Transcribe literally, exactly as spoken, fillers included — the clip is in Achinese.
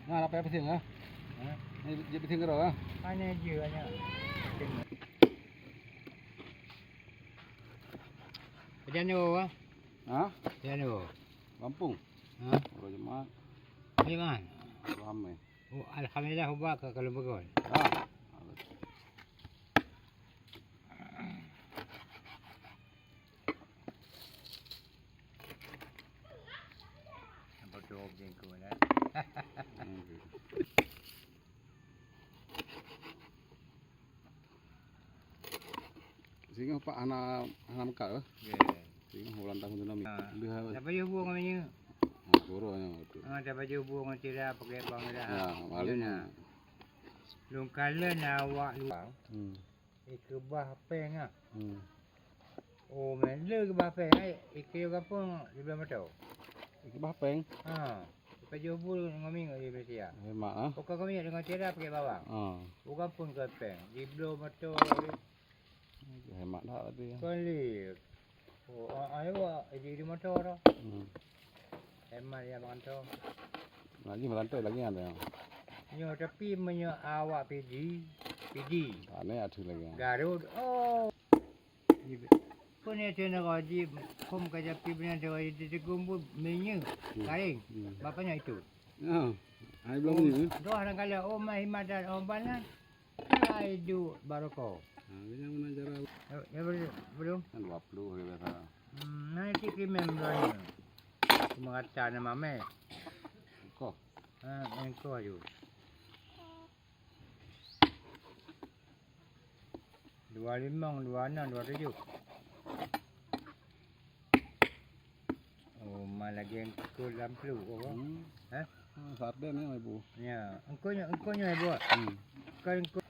Nah, apa yang penting, ha? Ha? Ni dia penting ke, ha? Hanya je, hanya. Pajan nyoe, ha? Ha? Pajan nyoe. Gampông. Ha? Uroe Jumat. Hari Jumat. Ramai. Oh, alhamdulillah, ubak ka kalau begon. Ha. Betul jengku dah. Singoh pak hana, hana meukat, eh? Ya. Singoh bulan tahun tu nami. Ha. Lebih awal. Siapa je hubung namanya? Ha, guru nya betul. Ha, siapa je hubung dengan sira pakai bang dah. Ya, malam. Lungkala na awak luar. Hmm. Ikeubah péng ah. Hmm. Oh, meunan lé keubah péng ai, ikeue gampông di bulan mata. Ikeubah péng? Ha. Pajoh bu ngon minyeuk di Malaysia. Hemat ah. Bukan kami dengan tiada pakai bawang. Ha. Bukan pun ke péng. Di bloe motor. Hemat dah tadi. Kali. Oh, ah, ah, awak di, di motor tu. Hmm. Hemat ya merantau. Lagi merantau lagi ada. Nyoe tapi meunyoe awak pidi, pidi. Aneh ada lagi. Garut. Oh. Pun ya tu nak gaji, pun kerja pi benar tu gaji di gumbul minyeuk, hmm, kain. Hmm. Bapaknya itu. Ya. Ai belum ni. Doa orang kala, oh, mai himat dan oh, banan. Hai duek barokok. Ha, dia mana cara? Ya, ya, belum, belum. Kan dua puluh dia biasa. Hmm, nah, cik krimem dua ni. Cuma kata nama meh. Kok? Ha, engkau aju. Dua limong, dua enam, dua tujuh. Oh, ma lagi engkau dalam peluh, oh. Hmm. Ha? Hmm, sarden ni, Ibu. Ya, engkau nyo, engkau nyo, Ibu. Hmm. Kan engkau